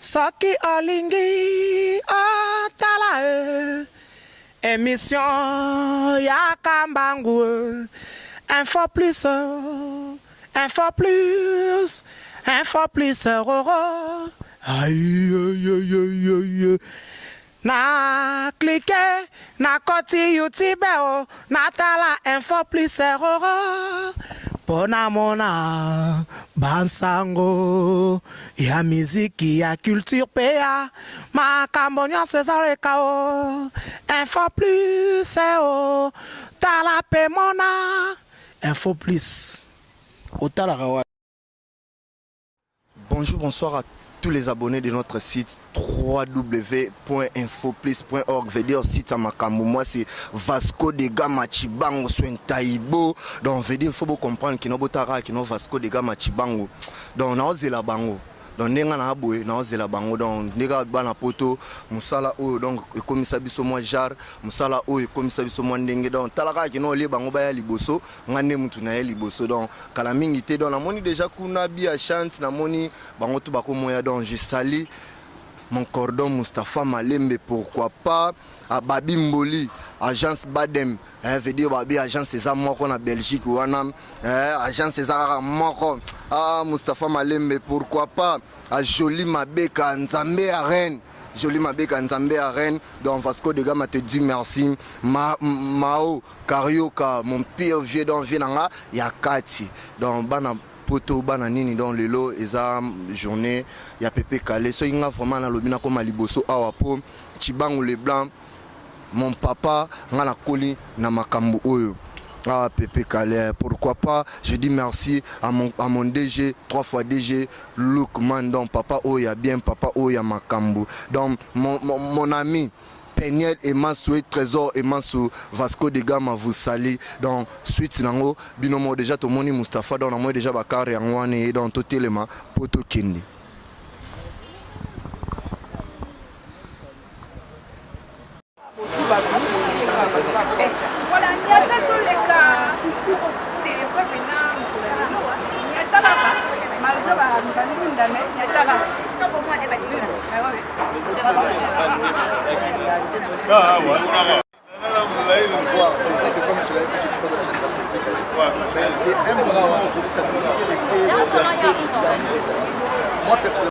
Soki olingi otala e emission yaka mbangu e info plus info plus info plus roro aïe Na clique na koti youtube o na tala info plus roro po na mona ba nsango ya miziki ya culture pe ya makambo nyonso ezoleka o info plus o tala pe mona info plus otalaka wapi? Bonjour, bonsoir à tous les abonnés de notre site www.infoplus.org veut dire site à makambo moi c'est Vasco de Gama Chibango Swentaibo donc veut dire faut comprendre kino botara kino Vasco de Gama Chibango donc naozela bango donc ndenge nga na boye naozela bango donc ndenge bana poto mosala oyo donc ekomisa biso mwa genre mosala oyo ekomisa biso mwa ndenge donc tala kaka kino olie bango baya liboso nga nde mutu na ye liboso donc kala mingi te donc namoni deja kuna bia chante namoni bango tu bakomoya donc je sali mon cordon Mustapha Malembe pourquoi pas à Babi Mboli agence Badem eh, veut dire Babi agence eza moko na Belgique wana eh, agence eza kaka moko ah Mustapha Malembe pourquoi pas à Jolie Mabeka Nzambe ya reine Jolie Mabeka Nzambe ya reine donc Vasco de Gama te dit merci Ma, Mao Carioca mon pire vieux donc vieux na nga ya kati donc bana poto bana nini donc lelo eza journée ya Pepe Kale soki nga vraiment nalobi nakoma liboso awa po Tshibangu le blanc mon papa nga nakoli na makambo oyo ah Pepe Kale pourquoi pas je dis merci à mon DG 3 fois DG Lukman donc papa oyo ya bien papa oyo ya makambo donc mon ami Peniel Emasu et Trésor Emasu Vasco de Gama vous salue donc suite nango bino mo déjà tomoni Mustapha donc namoni déjà ba car yango wana ye donc totelema po tokende. C'est vrai que comme tu l'as dit, je suis pas de la génération mais c'est un mouvement aujourd'hui, sa musique est restée bercée des années. Moi personnellement,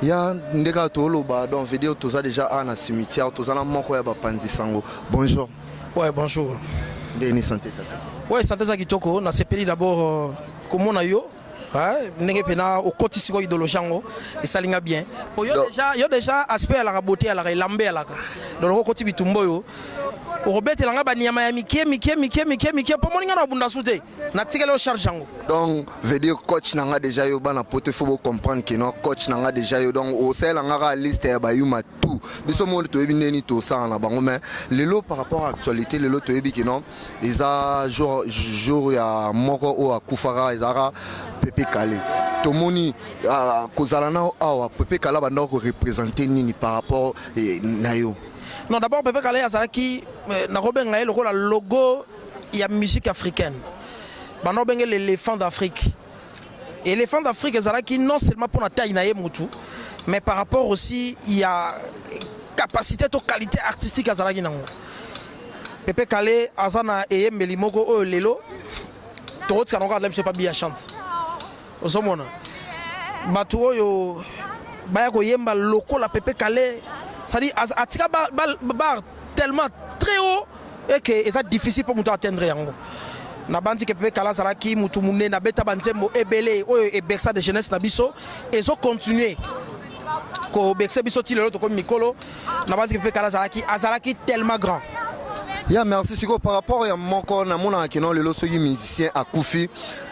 ya nde kaka toloba donc veut dire toza déjà awa na cimetière toza na moko ya bapanzi sango bonjour ouais bonjour ndenge ni santé tata ouais santé eza kitoko nasepeli d'abord euh, komona yo ndenge mpena okoti sikoyo idéologie yango esali nga bien po yo déjà yo déjà aspect alaka beauté alaka elambe alaka donc okoti bitumba oyo okobetela nga banyama ya mike mike mike mike mike mpo moni nga na obunda su te natikeli yo charge yango donc veut dire coach na nga déjà yo bana poto il faut bo comprendre que non coach na nga déjà yo donc osalela nga kaka liste ya bayuma tout biso moni toyebi ndeni tosala na bango mais lelo par rapport à actualité lelo toyebi que non eza jour, jour ya moko oyo akufaka ezalaka Pepe Kale tomoni uh, kozala na awa Pepe Kale abandaka korepresente nini par rapport eh, na yo non d'abord Pepe Kale azalaki eh, nakobenga ye lokola logo ya musique africaine banda obenge l'éléphant d'Afrique éléphant d'Afrique ezalaki non seulement pour la taille na ye mutu mais par rapport aussi il y a capacité to qualité artistique azalaki nango Pepe Kale aza na eyembeli moko oyo lelo tokotika nango kaka biso pa biya chante ozomona bato oyo baya koyemba lokola Pepe Kale c'est-à-dire atika bar, bar, bar tellement très haut et que eza difficile mpo moto atteindre yango nabandi ke Pepe Kale azalaki motu monene abeta banzembo ebele oyo ebersa de jeunesse na biso ezo continuer. Kobekisa biso ti lelo tokomi mikolo na banzi Pepe Kala azalaki azalaki tellement grand. Ya merci. Sikoyo par rapport ya moko, namonaka kino lelo soki musicien akufi,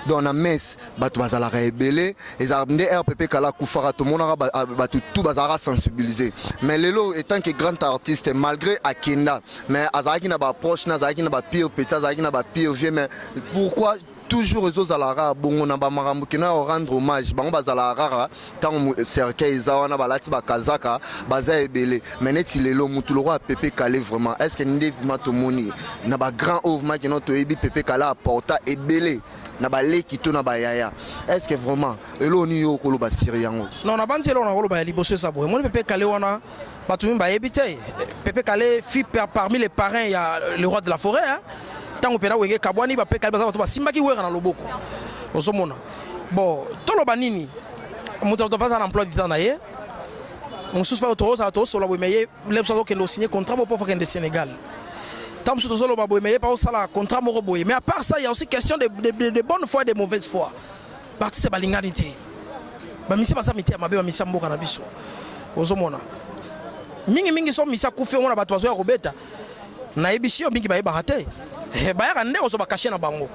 donc na messe bato bazalaka ebele. Ezalaka nde rpp Kala akufaka, tomonaka bato tout bazalaka sensibilisé. Mais lelo, étant que grand artiste, malgré akenda, mais azalaki na baapproche na azalaki na bapire petit, azalaki na bapire vieux, mais pourquoi toujours ezozalaka bongo na bamakambo kino ya korendre hommage? Bango bazalaka kaka ntango cercueil eza wana, balati bakazaka, baza ebele. Mais neti lelo mutu lokola Pepe Kale, vraiment, est ce que nde vraiment tomoni na bagrand oyo vraiment kino toyebi Pepe Kale aporta ebele na baleki to na bayaya, est ce que vraiment eloko nini yo okoloba sur yango? Non, na bandi eloko na koloba ya liboso eza boye. Moni Pepe Kale wana, bato mingi bayebi te, Pepe Kale fut parmi les parrains ya le roi de la forêt, hein. Ntango mpena Wenge kabwani, bapepe Kale baza bato basimbaki Wera na loboko. Ozomona, bon, toloba nini? Moto na moto aza na emploi du temps na ye. Mosusu mpe tozala tozosola boye, mais ye le mosusu azokende osigne contrat moko mpo akende Sénégal. Ntango mosusu tozoloba boye, mais ye mpe osala contrat moko boye. Mais à part ça, il y a aussi question de bonne foi et de mauvaise foi. Baartiste balingani te, bamisi baza mitema mabe, bamisi ya mboka na biso. Ozomona mingimingi so misi akufi, omona bato bazoya kobeta. Nayebisi yo, mingi bayebaka te. Bayaka nde kozwa bacachet na bango,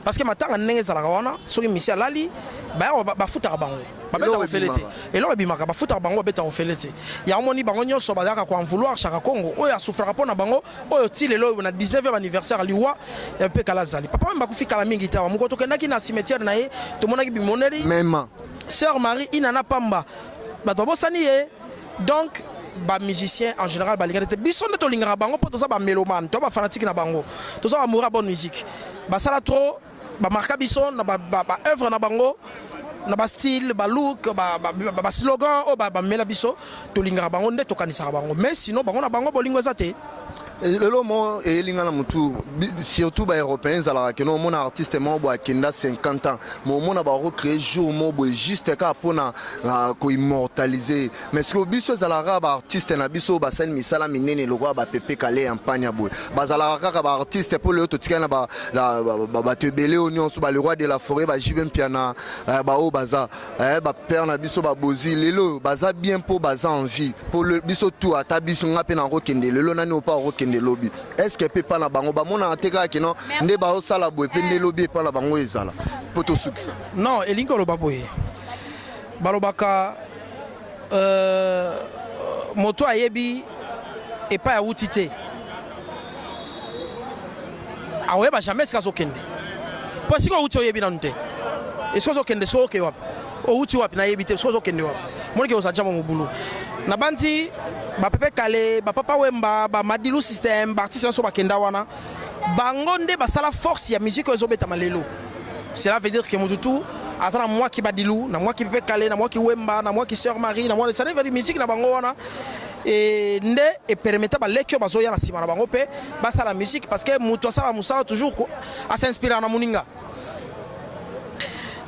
parce que matanga ndenge ezalaka wana, soki misi alali, bayaka, bafutaka bango, babetaka ofele te. Eloko ebimaka, bafutaka bango, babetaka ofele te. Yango moni bango nyonso bazalaka koen vouloir Chaka Congo oyo asouffraka mpo na bango, oyo ti lelo oyo na 19e anniversaire liwa ya mpe Kala azali. Papa Wemba akufi kala mingi te awa. Moko tokendaki na cimetière na ye, tomonaki bimoneli. Mema. Sœur Marie Inana Pamba, bato babosani ye. Donc bamusicien en général balingaki te. Biso nde tolingaka bango mpo toza bamélomane, to bafanatike na bango, toza bamoura bonne musique. Basala trop, bamarka biso na baœuvre na bango, na bastyle, balook, baslogan oyo bamela biso. Tolingaka bango nde tokanisaka bango, mais sinon bango na bango bolingo eza te. Lelo mo eyelinga na motu, surtout baeuropéen, ezalaka keno omona artiste moko boye akenda 50 ans, mais omona bakocréer jour moko boye juste kaka mpona koimmortaliser. Mais sikoyo biso ezalaka kaka baartiste na biso oyo basali misala minene lokola bapepe Kale ya mpania boye, bazalaka kaka baartiste. Mpo lelo totikali na bato ebele oyo nyonso, ba le roi de la forêt, baJB Mpiana, baoyo baza bapère na biso, babozi lelo baza bien mpo baza en vie. Mpo biso tu, ata biso, nga mpe nakokende lelo, nani opa akokende lobi. Est ce que mpe epa na bango bamonaka te kaka kino nde baosala boye mpe nde lobi epa na bango ezala mpo tosukisa? Non, elingi koloba boye, balobaka moto ayebi epai awuti te, akoyeba jamais esika azokende. Mpo esika owuti, oyebi nanu te esika ozokende. Soki oke wapi, owuti wapi, nayebi te, soki ozokende wapi, moniki oza jambo mobulu. Na bandi bapepe Kale, bapapa Wemba, bamadilu système, baartiste nyonso bakenda wana, bango nde basala force ya musique oyo ezobetama lelo. Cela veut dire que motu tu aza na mwaki Badilu, na mwaki Pepe Kale, na mwaki Wemba, na mwaki Sœur Marie, na mwaki, ça veut dire musique na bango wana e nde epermettre baleki oyo bazoya na nsima na bango mpe basala musique, parce que moto asala mosala toujours asinspira na moninga.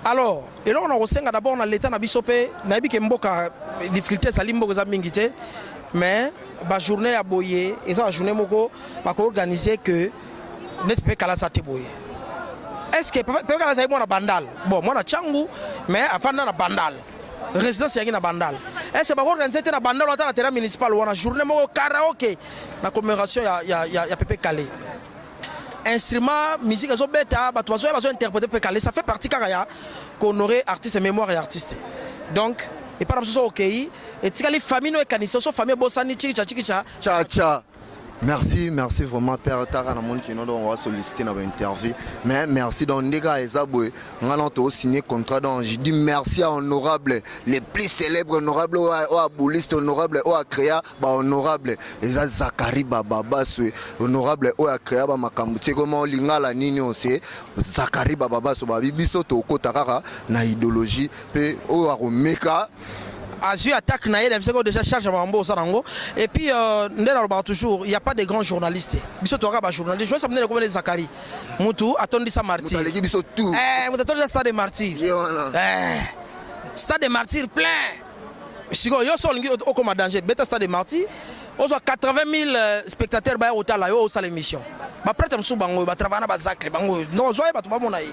Alors eloko na kosenga d'abord na l'état na biso, mpe nayebi ke mboka difficulté ezali, mboka eza mingi te, mais bajournée ya boye eza bajournée moko bakoorganiser que neti mpe kalasa te boye. Est ce que Pepe Kala azali mwana Bandal? Bon, mwana Tshangu, mais afanda na Bandal, résidence yangi na Bandal. Est ce que bakoorganiser te na Bandal, ata na terrain municipal wana, journée moko karaoke na commémoration ya Pepe Kale, instrument musique ezobeta, bato bazoya, bazointerpréter Pepe Kale? Ça fait partie kaka ya kohonorer artiste, mémoire ya artiste. Donc epai na biso, so okei, etikali famille no ekanisi so famille ebosani, chikicha chikicha. Cha cha. Merci, merci vraiment, père Tara. Namoni kino, donc on va solliciter dans interview. Mais merci, donc ndeka eza boye. Ngana to signé contrat, donc je dis merci à honorable, les plus célèbres honorable o aboliste honorable o a créé ba honorable. Eza Zakari Bababa swe honorable o a créé ba makambo. Tu sais comment lingala nini ose Zakari Bababa so ba biso to kota kaka na idéologie pe o a komeka. Azwi attaque na ye na biso déjà charge ya makambo osala yango. Et puis nde nalobaka toujours, il y a pas de grands journalistes. Biso toyaka bajournaliste, journaliste monene komene Zakari, mutu atondisa martyr. Aleki biso tout. Mutu atondisa stade de martyr. Ye wana. Stade de martyr plein. Sikoyo yo so olingi okoma danger, beta stade de martyr, ozwa 80 000 spectateurs baya kotala yo osala émission. Baprêtre mosusu bango oyo batravaille na bazacle, bango oyo non, ozwa ye, bato bamona ye,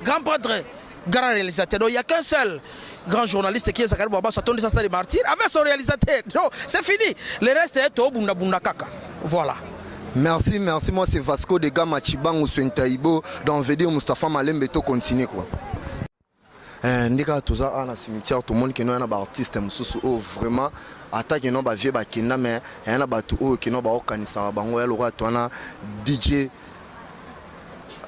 grand prêtre, grand réalisateur. Donc il y a qu'un seul. Grand journaliste qui est Zacharie Bababaswe atondisa stade Martyr avec son réalisateur. Donc c'est fini. Le reste to bunda bunda kaka. Voilà. Merci, merci. Moi, c'est Vasco de Gama Chibangu Swentaibo. Donc, veut dire Mustafa Malembe, to continue quoi. Eh, nde kaka toza awa na cimetière tomoni keno ya na baartiste mosusu oyo vraiment ata keno bavie bakenda mais ya na bato oyo keno baokanisaka bango ya lokola to wana DJ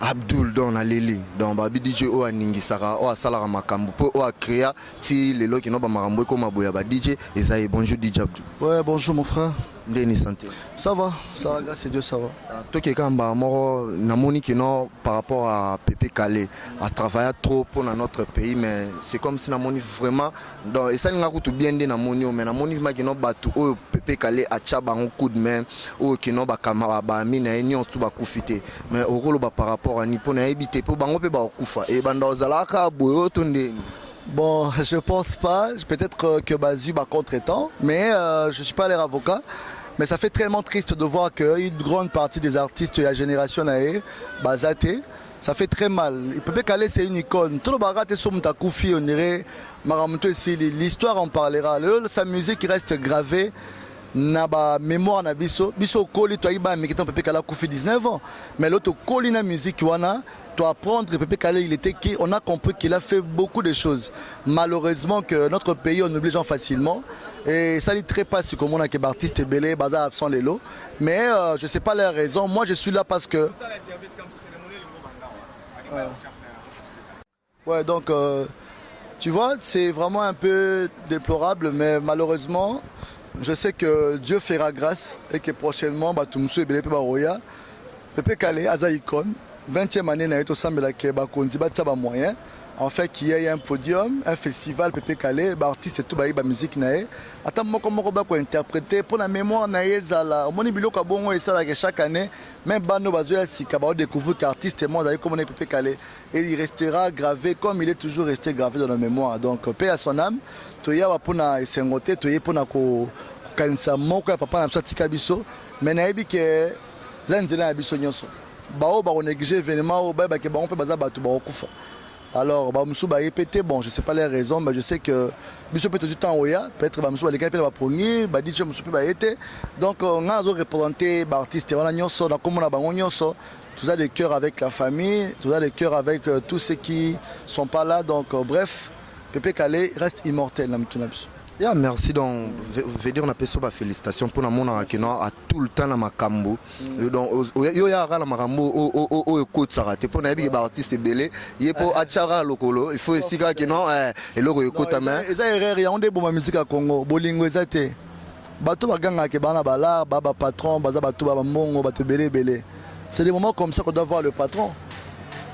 Abdul donc naleli donc babi DJ oyo aningisaka oyo asalaka makambo mpo oyo acréa ti lelo kino bamakambo ekoma boye ya ba DJ eza ye. Bonjour DJ Abdul. Ouais, bonjour mon frère. Ndeni santé? Ça va, ça va, grâce à Dieu, ça va. Tokeka mbala moko namoni kino par rapport à Pepe Kalé a travaillé trop pour notre pays, mais c'est comme si namoni vraiment donc esalinga kutu bien nde namoni oyo, mais namoni vraiment kino bato oyo Pepe Kalé atya bango coup de main oyo kino bakama baami na ye nyonso tu bakufi te, mais okoloba par rapport ani mpo nayebi te mpo bango mpe bakokufa ebanda ozalaka boye oyo to ndeni? Bon, je pense pas. Peut-être que Bazu va contre-temps, mais je suis pas leur avocat. Mais ça fait tellement triste de voir qu'une grande partie des artistes de la génération na ye, baza te, ça fait très mal. Pepe Kalé, c'est une icône. Tout le barat et son akufi, on dirait, Maramuto esili, l'histoire en parlera. Sa musique reste gravée na ba mémoire na biso. Biso koli to iba mikitan Pepe Kalé akufi 19 ans. Mais l'autre koli na musique wana, to apprendre Pepe Kalé, il était qui? On a compris qu'il a fait beaucoup de choses. Malheureusement que notre pays, on oublie les gens facilement. Et ça dit très pas si comme on a que artiste ebele, baza absent lelo. Mais je sais pas leur raison. Moi, je suis là parce que ouais, donc tu vois, c'est vraiment un peu déplorable, mais malheureusement, je sais que Dieu fera grâce et que prochainement, bah, tout ebele pe baroya. Pepe Kalé, aza icône, 20e année na ye, tosambelaka bakonzi batia bamoyen en fait qu'il y ait un podium, un festival Pepe Kalé, ba artiste tout bayi ba musique na ye, ata moko moko ba ko interpréter pour la mémoire na ye ezala. Omoni biloko ya bongo esalaka chaque année, même bano bazoya sika bao découvrir qu'artiste moi azali komona Pepe Kalé et il restera gravé comme il est toujours resté gravé dans nos mémoires. Donc paix à son âme. Toya mpona esengo te, toye mpona kokanisa moko ya papa na biso atika biso, mais nayebi ke eza nzela na biso nyonso. Bao bakonéglige événement oyo, bayebake bango mpe baza bato, bakokufa. Alors bamosusu baye pe te, bon, je sais pas les raisons, mais je sais que biso mpe tozwi ntango oya. Peut-être bamosusu balekaki mpe na bapongi, ba DJ mosusu mpe baye te. Donc ngai nazo représente baartiste wana nyonso na kombo na bango nyonso. Toza de cœur avec la famille, toza de cœur avec tous ceux qui sont pas là. Donc bref, Pepe Kalé reste immortel na mitu na biso. Ya, merci. Donc veut dire napesi yo bafélicitation mpona monaka keno a tout le temps na makambo. Donc yo yaka na makambo oyo ekotisaka te, mpo nayebi ke baartiste ebele ye mpo atiaka lokolo, il faut esika keno eloko ekota me Eza erreur yango nde eboma musique ya Congo. Bolingo eza te. Bato bagangaka bana balar ba bapatron, baza bato ba bambongo, bato ebele ebele. C'est des moments comme ça qu'on doit voir le patron.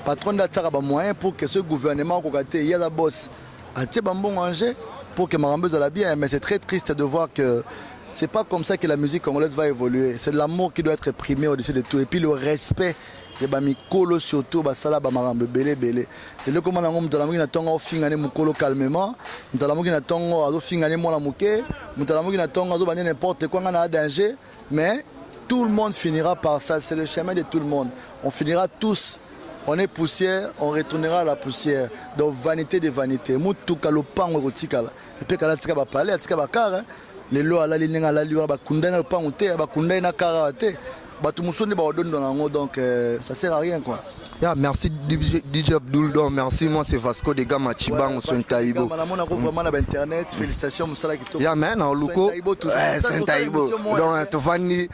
Patron nde atiaka bamoyen pour que ce gouvernement okoka te. Ye aza boss, atie bambongo en jeu pour que makambo ezala bien. Mais c'est très triste de voir que c'est pas comme ça que la musique congolaise va évoluer. C'est l'amour qui doit être primé au-dessus de tout et puis le respect ya bamikolo surtout. Basala bamakambo ebele ebele. Eloko mwana yango, moto alamuki na ntongo aofinga ne mokolo calmement, moto alamuki na ntongo azofinga ne mwana moke, moto alamuki na ntongo azobande n'importe quoi. Nga na danger, mais tout le monde finira par ça. C'est le chemin de tout le monde. On finira tous, on est poussière, on retournera à la poussière. Donc vanité de vanité, mutuka, lopango ekotikala. Epe kala atika bapale, atika bakara. Lelo alali ndenge alali wana, bakunda na lopango te, bakunda ye na kara te. Bato mosusu nde bakodondona yango. Donc ça sert à rien quoi. Yeah, merci DJ, DJ Abdul. Donc, merci. Moi, c'est Vasco de Gama Chibango, Saint-Taïbo. Namonako vraiment na bainternet. Félicitations, mosala kitoko. Ya me na oluko Saint-Taïbo. Donc, tovandi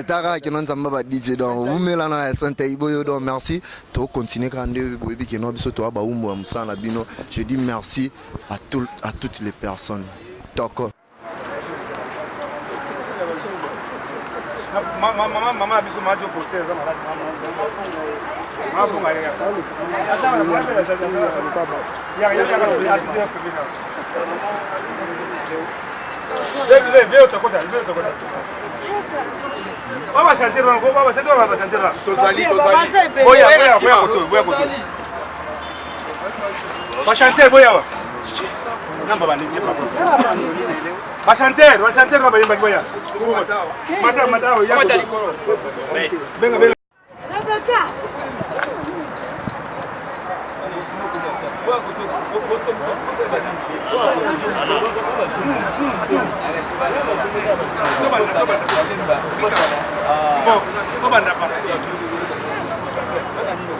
tara keno nzamba ba DJ. Donc, umela na Saint-Taïbo yo. Donc, merci. To continuer kaka nde boyebi keno biso toa baumbu ya mosala na bino. Je dis merci à, tout, à toutes les personnes. Toko. Mama, mama biso majo kose eza malade. Mama funga ya. Ya ya ya ya. Viens sokota, viens sokota. Baba chanter, baba chanter, baba chanter. Tozali, tozali. Boya, boya, boya koto, boya koto. Ba chanter boya wa. Namba ba niti papa. Ba chanter, ba chanter ba bayimba boya. Mata, mata, ya. Mata likolo. Benga, benga. Rebecca. Bon, tobanda par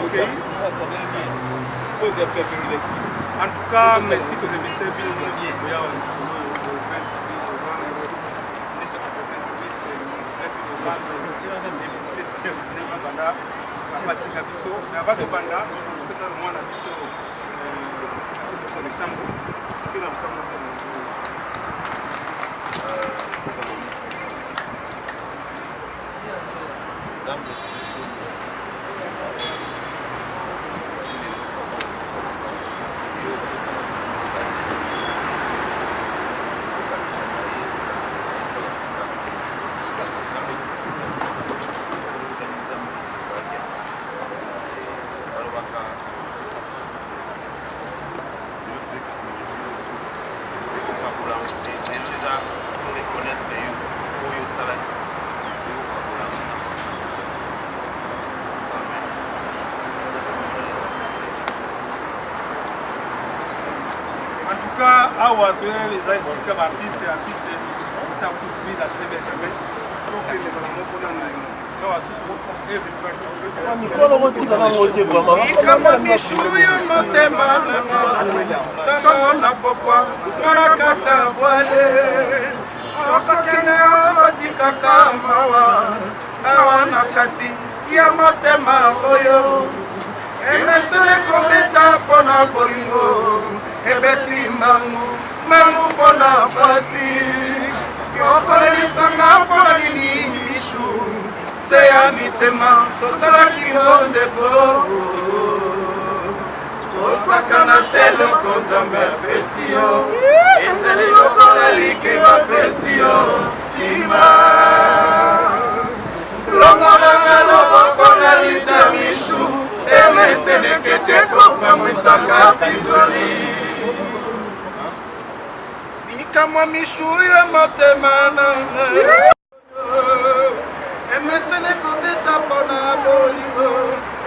Okay. En tout cas, merci que remercie bino nyonso koya mikolo oyo le 28 novembre 1988 banda batika biso mais avant tobanda topesa mwana biso losambo mpe na losambo. Nzambe biso merci. En tout cas, awa toye eza esika baartiste artiste takufi na se Benjamin, tokende mbala moko nanu na basusu. Likambo mishu yo motema nanga, ntango na pokwa nga na kati ya bwale, okokende okotikaka mawa awa na kati ya motema oyo emesele kobeta mpona bolingo, ebeti mbangu mbangu mpona pasi. Yokolelisanga mpona nini mishu se ya mitema tosalaki bondeko? Osakana te, loko Nzambe apesi yo ezali lokola like bapesi yo nsima. Longolanga loboko na lita mishu, emeseneke te kokamwisaka pizoli. Bikamwa mishu ya motema nanga emesene kobeta mpona bolingo,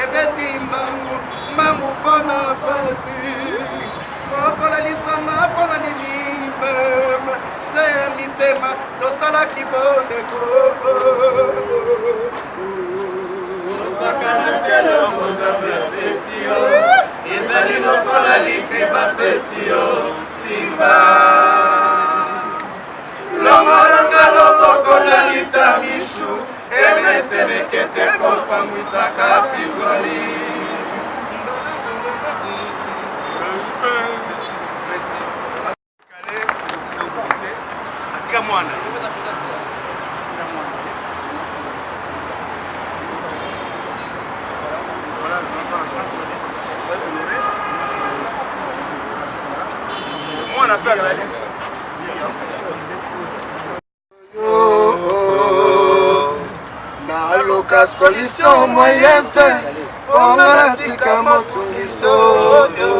ebeti mbangu mbangu mpona pasi. Kokolalisanga mpona nini mama se ya mitema tosalaki bondeko? Osakana te, loko Nzambe apesi yo ezali lokola like bapesi yo nsima. Longolanga loboko na lita mishu, emeseneke te kopangwisaka pizoli. Atika mwana. Mwana mpe azali. Naluka solution, moyen te, mponga natika motungiso oyo.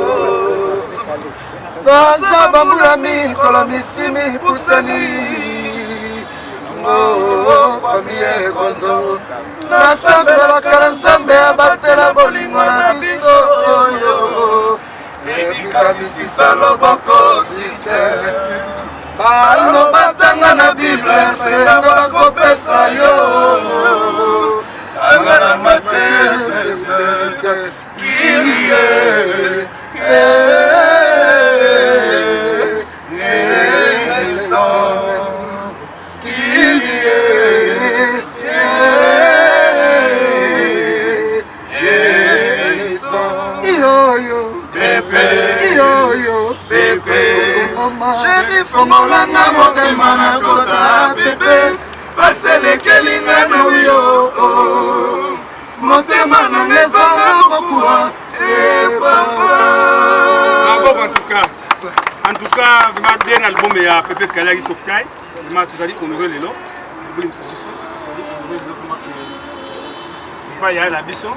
Sanza bambula mikolo misimi pusani ngo famille ekonzo, nasambelaka na Nzambe abatela bolingo na biso oyo ebika misisa loboko. Sister, baloba tanga na Bible, senga bakopesa yo, tanga na Matthieu, Kyrie eleison, Kyrie eleison. Iyoyo bebe, iyoyo bebe, chéri, fongolanga motema na kota bebe, baselekeli nga na yo, motema nanga ezanga kokuwa epapa. Bravo en tout cas. En tout cas, vraiment, dernier album ya Pepe Kalaki Cocktail. Vraiment, tozali honoré lelo. Bolimisa biso. Tozali honoré lelo vraiment que papa ya na biso.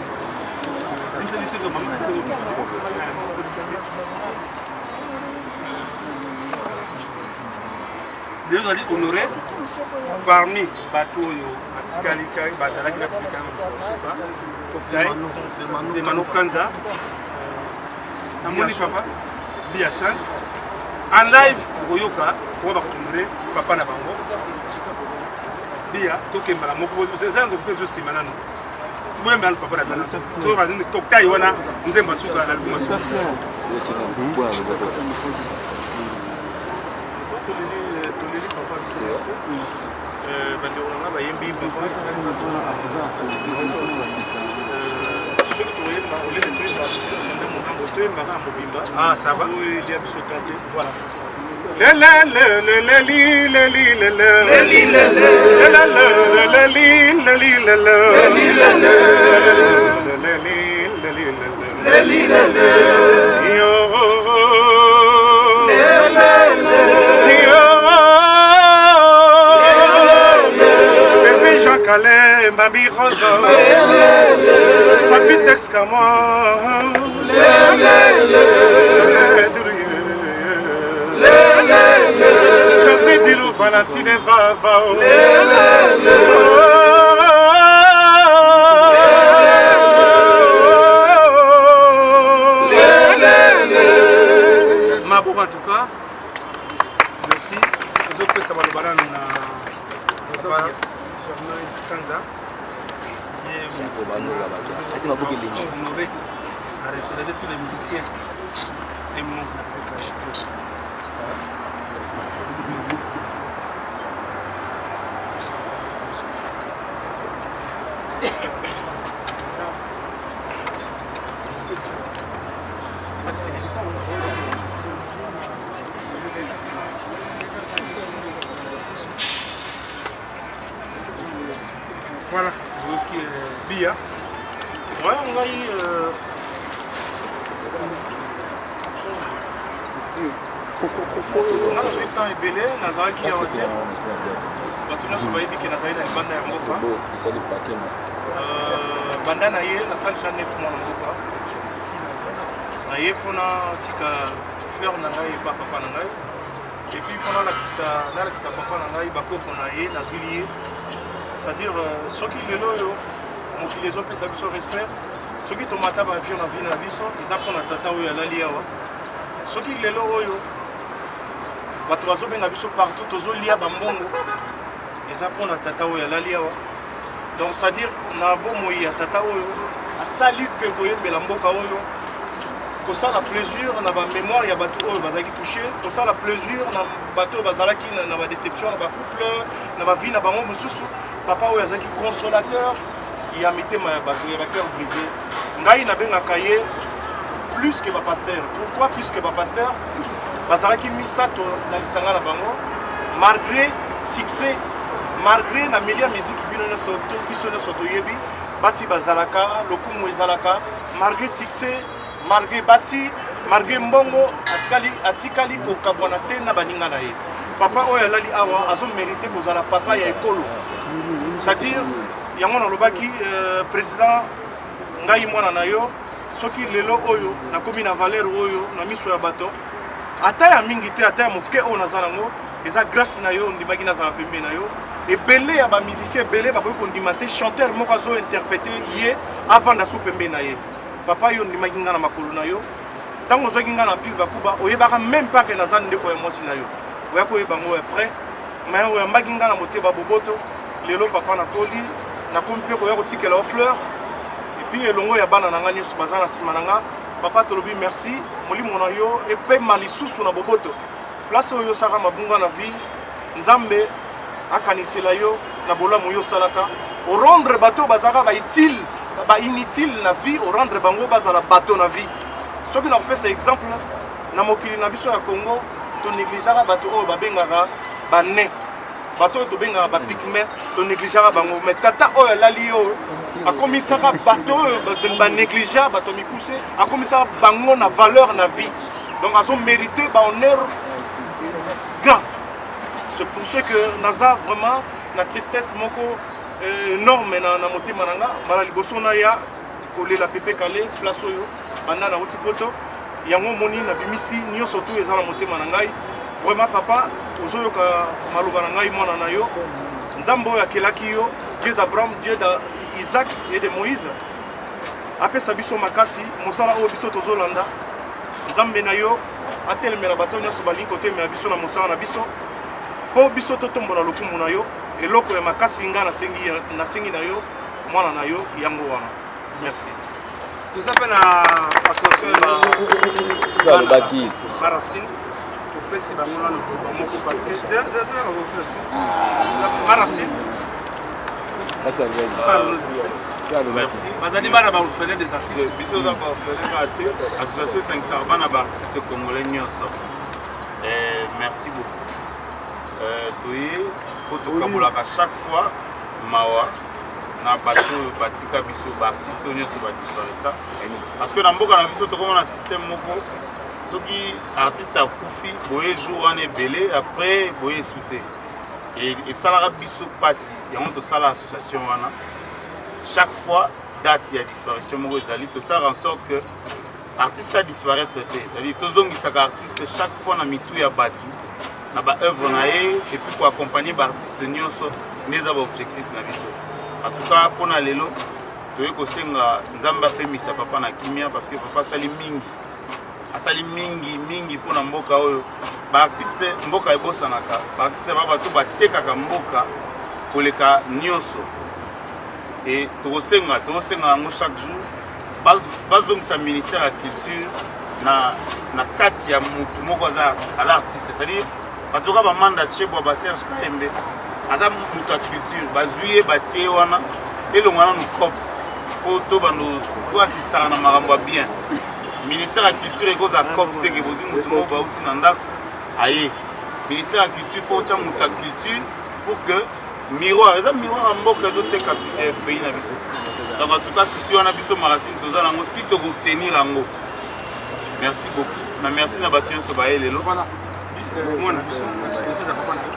Biso biso to mama. Lelo tozali honoré parmi bato oyo batikali bazalaki na Pepe Kalaki suka. Cocktail. Zemano Kanza. Namoni papa Bia chante en live, okoyoka koma bakohonore papa na bango. Biya tokembala moko eza nzoku mpe ezosima nanu boyemba nanu papa na bino toyoka nini cocktail wana nzembo ya suka na album ya suka. Toleli papa biso bandeko na nga bayembi papa soki toyemba olele toyemba biso nyonso nde mokambo toyembaka ya mobimba ah ça va oyo elia biso temps te voilà Bébé Jean Calais, Mami Rose, Papi Tex Camon. José Dilo Valentine Vava Maboko en tout cas merci ozopesa maloba nanu na Germain Kanza honoré à représenter tous les musiciens et membres Voilà, oyoki euh, biya ouais ngai euh, nazwi temps ebele nazalaki awa te bato nyonso bayebi ke nazali na libanda ya mboka euh, banda na ye nasali ja nef mwana mboka na ye mpona tika fleur na ngai epa papa na ngai epuis mpo nalakisa nalakisa papa na ngai bakoko na ye nazwili ye c'est-à-dire euh, soki lelo oyo mokili ezopesa biso respect soki tomata baavion na vie na biso eza mpo na tata oyo alali awa soki lelo oyo bato bazobenga biso partout tozolia bambongo eza mpo na tata oyo alali awa donc c'est-à-dire na bomoi ya tata oyo asali ke koyembela mboka oyo kosala plaisir na bamémoire ya bato oyo bazalaki touche kosala plaisir na bato oyo bazalaki na badéception na bacouple na bavie na bango mosusu papa oyo azalaki consolateur ya mitema ya bato ya bacœur brisé ngai nabengaka ye plus que bapasteur pourquoi plus que bapasteur bazalaki misato na lisanga na bango malgré succès malgré na milieu ya miziki bino nyonso to biso nyonso toyebi basi bazalaka lokumu ezalaka malgré succès malgré basi malgré mbongo atikali atikali kokabwana te na baninga na ye papa oyo alali awa azomerite kozala papa ya ekolo c'est-à-dire yango nalobaki euh, président ngai mwana na yo soki lelo oyo nakomi na valeur oyo na miso ya bato ata ya mingi te ata ya moke oyo naza nango eza grâce na yo ondimaki nazala pembe na yo ebele ya bamusicien ebele bakoki kondima te chanteur moko azo interprete ye avanda su pembe na ye papa yo ondimaki ngai na makolo na yo ntango ozwaki ngai na empire bakuba oyebaka meme pas ke naza ndeko ya mwasi na yo oya koyeba yango après mais oyambaki ngai na motema boboto lelo papa nakoli nakomi mpe koya kotikela yo fleur epuis elongo ya bana na ngai nyonso baza na nsima na ngai papa tolobi merci molimo na yo epema lisusu na boboto place oyo osaka mabunga na vie nzambe akanisela yo na bolamu yo osalaka orendre bato oyo bazalaka bautile bainutile na vie orendre bango bazala bato na vie soki nakopesa exemple na mokili na biso ya congo tonegligeaka bato oyo babengaka bane bato oyo tobengaka bapigme tonegligeaka bango mais tata oyo alali yo akomisaka bato oyo banégligea bato mikuse akomisaka bango na valeur na vie donc azo mérite bahonneur grave c'est pour ce que naza vraiment na tristesse moko euh, énorme na, na motema na nga mbala liboso naya kolela pepe kale place oyo banda nauti poto yango omoni nabimisi nyonso tu eza na motema na ngai vraiment papa ozoyoka maloba na ngai mwana na yo nzambe oyo akelaki yo dieu d'abraham dieu d'isaac et de moïse apesa biso makasi mosala oyo biso tozolanda nzambe na yo atelemela bato nyonso balingi kotelemela biso na mosala na biso mpo biso totombola lokumu na yo. Eloko ya makasi nga nasengi nasengi na yo mwana na yo yango wana. Merci. Toza mpe na association ya baracine topesi bango nano moko parce que maracine Merci. Bazali bana ba orphelin des artistes. Biso za ba orphelin ba te. Association esangisaka bana ba artistes congolais nyonso. Eh, merci beaucoup. Euh, toye po tokabolaka chaque fois mawa na bato oyo batika biso baartiste oyo nyonso badisparisa parce que na mboka na biso tokoma na système moko soki artiste akufi boye jour wana ebele après boye esu te esalaka biso mpasi yango tosala association wana chaque fois date ya disparition moko ezali tosalaka en sorte que artiste a disparaître te c'est-à-dire tozongisaka artiste chaque fois na mitu ya bato na ba œuvre na ye et puis koaccompagne baartiste nyonso nde eza baobjectif na biso en tout cas mpo na lelo toye kosenga nzambe apemisa papa na kimia parce que papa asali mingi asali mingi mingi mpo na mboka oyo baartiste mboka ebosanaka baartiste ba bato batekaka mboka koleka nyonso e tokosenga tokosenga yango chaque jour bazongisa ministère ya culture na, na kati ya motu moko aza, aza artiste c'est-à-dire bato kaka bamanda chebwa baserge kayembe aza moto ya culture bazwi ye batie ye wana elongwa nanu cop mpo to bando to assistaka na makambo ya bien ministère ya culture ekozala cop te ke bozwi motu moko bauti na ndako aye ministère ya culture fo otya moto ya culture pour que miroir eza miroir ya mboka ezoteka eh, pays na biso donc en tout cas souci wana biso marasine toza nango ti tokoobtenir yango merci beaucoup na merci na bato nyonso baye lelo mwana biso message ya papa na yo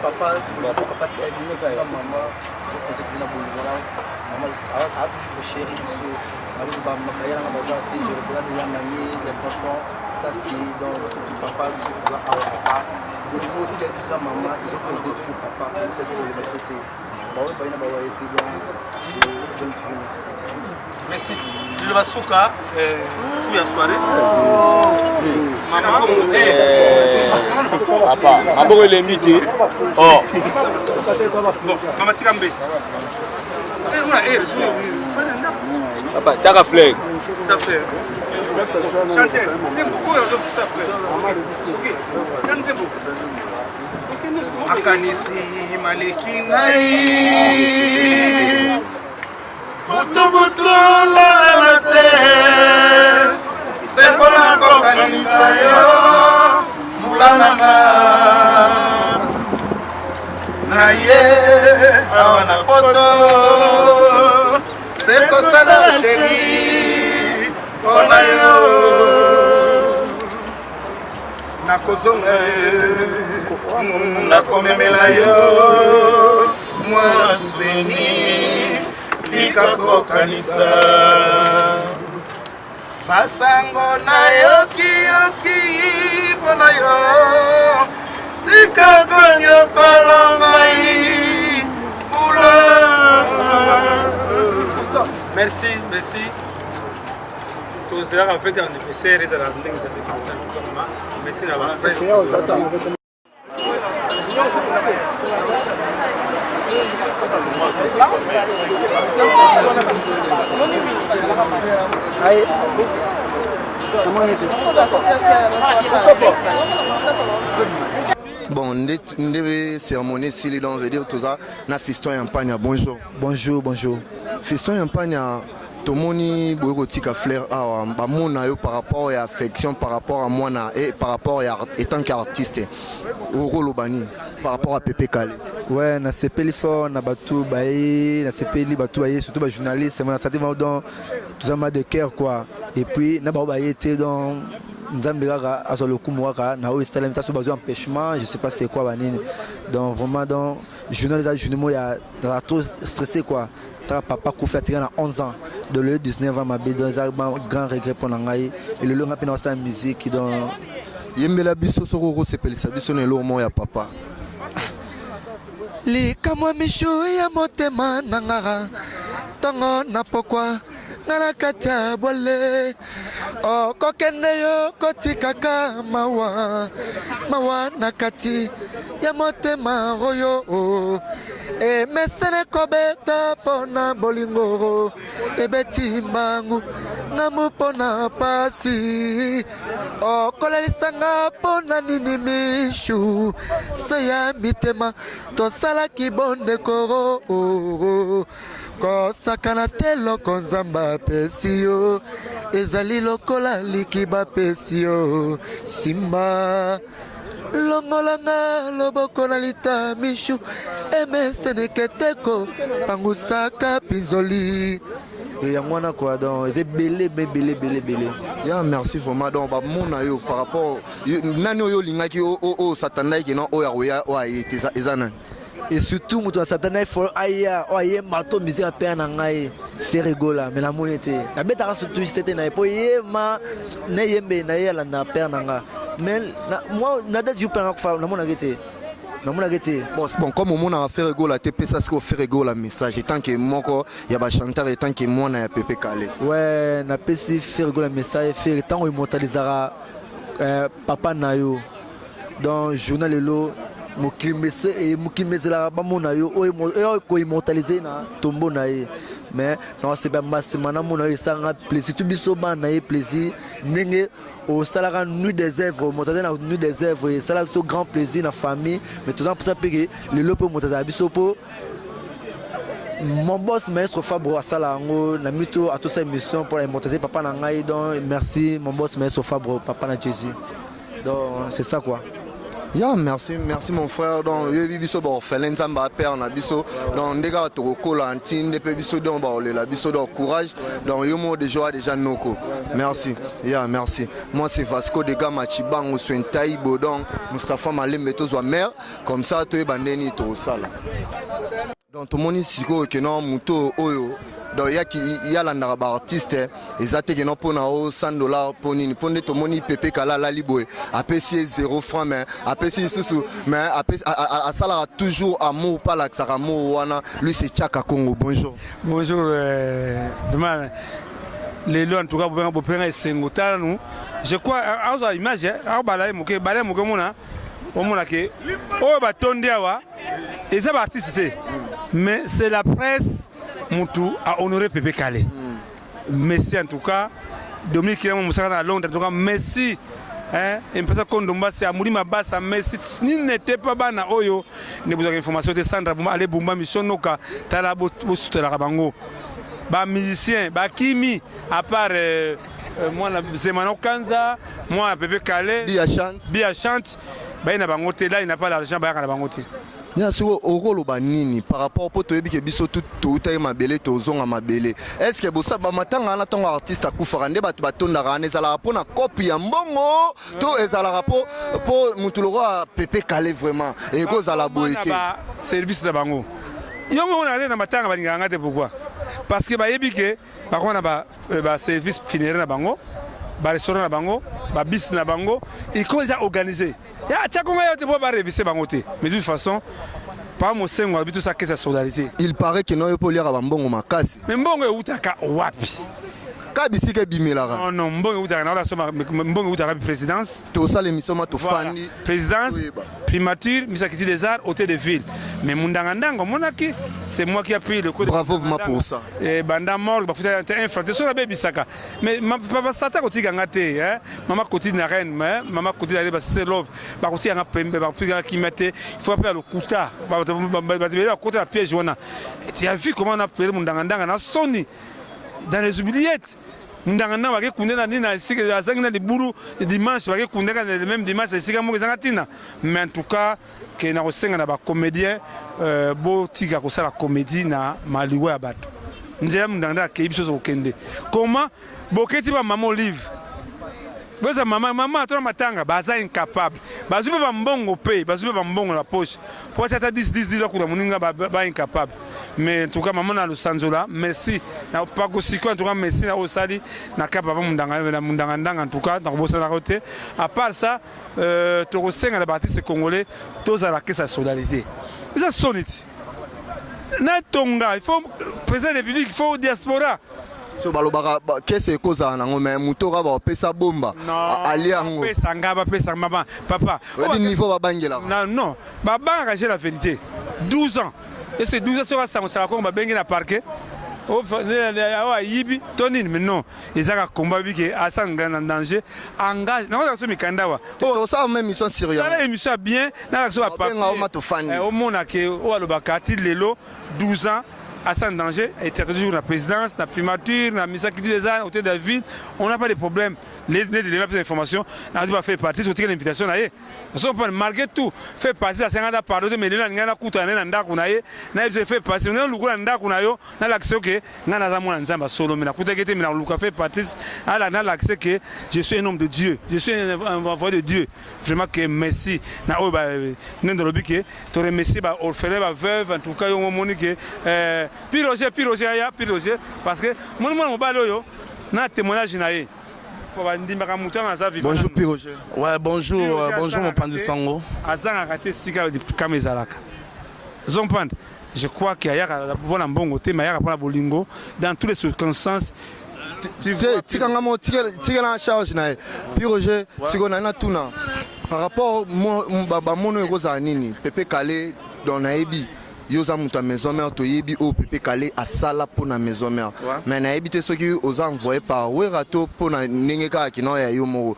Papa, papa, maman, Mama a toujours kochéri biso baya nanga baza te jerekolani ya na ye ya tonton safi donc biso tu papa biso toza awa papa bolingo otika biso na mama ezokonte toujours papa otika biso koleba biso te baoyo baye na bawaye te donc je me merci merci liloba suka coup ya soirée mama papa maboko elembi te oh mama tika mbe papa tiaka fleur ça fleur chanter nzembo oyo azokisa fleur ok ça nzembo makanisi maleki ngai butubutu lalala te se mpona kokanisa yo mbula nanga na ye awa na poto se kosala sheri mpona yo nakozonga nakomemela yo mwa souvenir tika kokanisa basango nayokiyoki mpo na yo tika konyokola ngai mbula merci merci tozelaka fete ya anniversaire ezala ndenge ezali merci na ba presse Bon, nde, nde cérémonie esili donc veut dire toza na fiston ya mpanya bonjour bonjour bonjour fiston ya mpanya tomoni boye kotika fleur awa bamona yo par rapport ya affection par rapport à mwana et par rapport ya etant qu'artiste okoloba nini par rapport à Pepe Kale ouais nasepeli fort na bato baye nasepeli bato baye surtout bajournaliste na sati donc toza ma de cœur quoi et puis na bango baye te donc nzambe kaka azwa lokumu kaka na oyo esalemi ta so bazwi empêchement je sais pas c'est quoi banini donc vraiment donc journal eza journée moko ya nazala trop stressé quoi Tala papa akufi atika na 11 ans de lelo 19 ans mabe donc eza grand regret mpo na ngai elelo ngai mpe naosala musique donc yembela biso soki okosepelisa biso na eloko moko ya papa likamwa mishu ya motema na ngara ntongo na pokwa Nga na kati ya bwale okokende yo kotikaka mawa mawa na kati ya motema oyo emesene kobeta mpo na bolingo ebeti mbangu ngambu mpo na pasi okolelisa nga mpo na nini mishu se ya mitema tosalaki bondeko Kosakana te loko Nzambe apesi yo ezali lokola liki bapesi yo simba longola nga loboko na lita mishu emeseneketeko pangusaka pinzoli de yango wana quoi donc eza ebele ebele ebele ebele ya merci vraiment donc bamona yo par rapport nani oyo olingaki oyo satandaki kena oyo akoya oyo aye te eza nani Et surtout moto ya satana ifo aya oyo ayemba to musique apeya na ngai Ferre Gola mais namoni te nabetaka surtout te na ye mpo yema na eyembeli na ye alandaka père na nga mais moi na date jour père akufa namonaki te namonaki te bon, bon comme omonaka Ferre Gola te pesa sikoyo Ferre Gola message etant que moko ya bachanteur etant que mwana ya Pepe Kale ouais napesi Ferre Gola message Ferre ntango immortalisaka euh, papa na yo Donc journal lelo mokili eh, ezelaka bamona yo oyo koimmortalise na tombo na ye mais nakosepela masima namona yo esalanga plaisir tu biso bana na ye plaisir ndenge osalaka nuit des œuvres omortalise na nuit des œuvres esalaka biso grand plaisir na famille mais toza mposa mpe ke lelo mpe omortalisaka biso mpo mon boss maestro Fabro asala yango na mito atosa émission mpo na immortalise papa na ngai donc merci mon boss maestro Fabro papa na Jésus Donc c'est ça quoi. Ya merci merci mon frère donc yoyebi biso ba orphelin nzambe apère na biso donc nde kaka tokokola nti nde mpe biso donc baolela biso donc courage donc yo moko déjà oya déjà noko merci ya merci moi c'est Vasco de Gama Chibango Swentaibo donc Mustapha Malembe tozwa mère comme ça toyeba nde nini tokosala Donc tomoni sikoyo que non moto oyo donc yaki yalandaka ba artiste eza te que non pona o 100 dollars po nini po nde tomoni Pepe Kala alali boye apesi ye 0 franc mais apesi lisusu mais apesi asalaka toujours amour pa alakisaka amour wana lui c'est Chaka Congo bonjour bonjour euh, vraiment lelo en tout cas bopenga bopenga esengo tala nu je crois azwa image abala ye moke bala ye moke omona omona ke oyo batondi awa eza ba artiste te mais c'est la presse mutu a honoré Pepe Kale Messi en tout cas Dominique Kilango mosaka na Londres en tout cas Messi hein mpesa kondo mbasi amuli mabasa Messi nini n'était pas bana oyo ne bozwaka information te Sandra Bumba ale Bumba Mission Noka tala bosutelaka bango ba musiciens bakimi à part euh, euh, mwana Zemano Kanza mwana Pepe Kale Bia chante Bia chante baye na bango te là il n'a pas l'argent bayaka na bango te ya siko okoloba nini par rapport mpo toyebi ke biso toutaki mabele tozonga mabele est ce que bosa bamatanga wana ntango artiste akufaka nde bato batondaka wana ezalaka mpo na kopi ya mbongo to ezalaka mpo mpo motu lokola pepe kale vraiment ekozala boye te service na bango yo moko na na matanga balingaka nga te pourquoi parce que bayebi ke bakoma na ba, euh, ba service funéraire na bango ba restaurant na bango ba bis na bango iko eza organisé ya tiako ngai yo te po ba revise bango te mais de toute façon pa mosengo alobi tosala kesa solidarité il paraît que noyo mpo oliaka bambongo makasi mais mbongo eutaka wapi ka bisika ebimelaka non non mbongo eutaka na olasoma mbongo eutaka présidence tosala émission ma tofandi voilà. présidence primature misakiti des arts hôtel de ville mais mundanga ndanga omonaki c'est moi qui a pris le coup de bravo vraiment pour ça eh, banda morgue bafuta te un franc te soki abebisaka mais papa sata kotika nga te hein? mama koti na reine mais mama koti na basese love bakotika nga pembe bakotika nga kimia te il faut apela lokuta bato ebele bakota na piège wana tu as vu comment on a appelé mundanga ndanga na soni dans les oubliettes ndanga ndanga bake kunde na nini na esika azangi na libulu dimanche bake kunde kaka le même dimanche esika moko ezanga ntina mais en tout cas ke na kosenga na bacomédien euh, botika kosala comédie na maliwa ya bato nzela ndanga ndanga akei biso tokokende comment boketi ba mama olive boza mama mama to na matanga baza incapable bazwi mpe bambongo mpe bazwi mpe bambongo na poche mpo basi ata 10 10 10 bakunda moninga ba incapable mais en tout cas mama na lusanzola merci na pakosiko en tout cas merci na osali na ka papa mundanga na mundanga ndanga en tout cas nakobosanaka te à part ça euh, tokosenga na baartiste congolais tozala kesa solidarité eza soni ti na tonga il faut président de la république il faut diaspora. So balobaka kese ekozala nango mais moto kaka bakopesa bomba alia yango. Bapesa nga, bapesa mama, papa. Oyebi niveau babangelaka. Non, non, babangaka j'ai la vérité. 12 ans. Et c'est 12 ans soki asangosaka kongo babengi na parquet. Oyo ayibi to nini mais non ezaka combat bike asanga na danger engage nakozala so mikanda wa tosala même émission sur yango sala émission ya bien nalakisa so bapapier omona ke oyo alobaka ti lelo 12 ans asa en danger et toujours na présidence na primature na misaki des hôtel de la ville on n'a pas de problème neti lelo apesa information nazi ba fait partie sotikela invitation na ye ozocomprendre malgré tout fait partie asenga na pardon te mais lelo alingai nakutana naye na ndako na ye nayebisa fait partie ngai lukola ndako na yo nalakisa yo ke ngai naza mwana nzambe ya solo me nakutaki te me nakoluka fait partie ala nalakisa ke je suis un homme de Dieu, je suis un envoyé de Dieu vraiment que merci na oyo nde ndolobi ke to remercier ba orphelin ba veuve en tout cas yo omoni ke eh, Pi Roger Pi Roger aya Pi Roger parce que moni mwana mobali oyo na témoignage na ye bandimaka moto wana aza vivant. Bonjour Pi Roger. Ouais, bonjour, euh, bonjour mon pandi sango. Azangaka te sika kama ezalaka. Zompand, je crois que ayaka mpona mbongo te mais ayaka mpona bolingo dans toutes les circonstances. Te tika nga mo tikela charge na ye. Pi Roger, sikoyo na natuna par rapport bamono ekozala nini Pepe Kale donc nayebi yo oza moto ya maison mère toyebi oyo Pepe Kale asala mpo na maison mère mais nayebi te soki oza envoyé par Wera to mpo na ndenge kaka kino ya yo moko.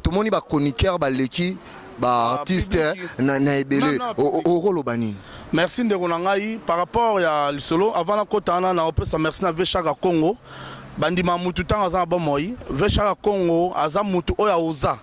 Tomoni ba chroniqueur baleki ba artiste na, na ebele okoloba nini? Merci ndeko na ngai par rapport ya lisolo avant nakota wana na opesa merci na Veshaka Congo bandima mutu ntango aza na bomoi. Veshaka Congo aza mutu oyo aoza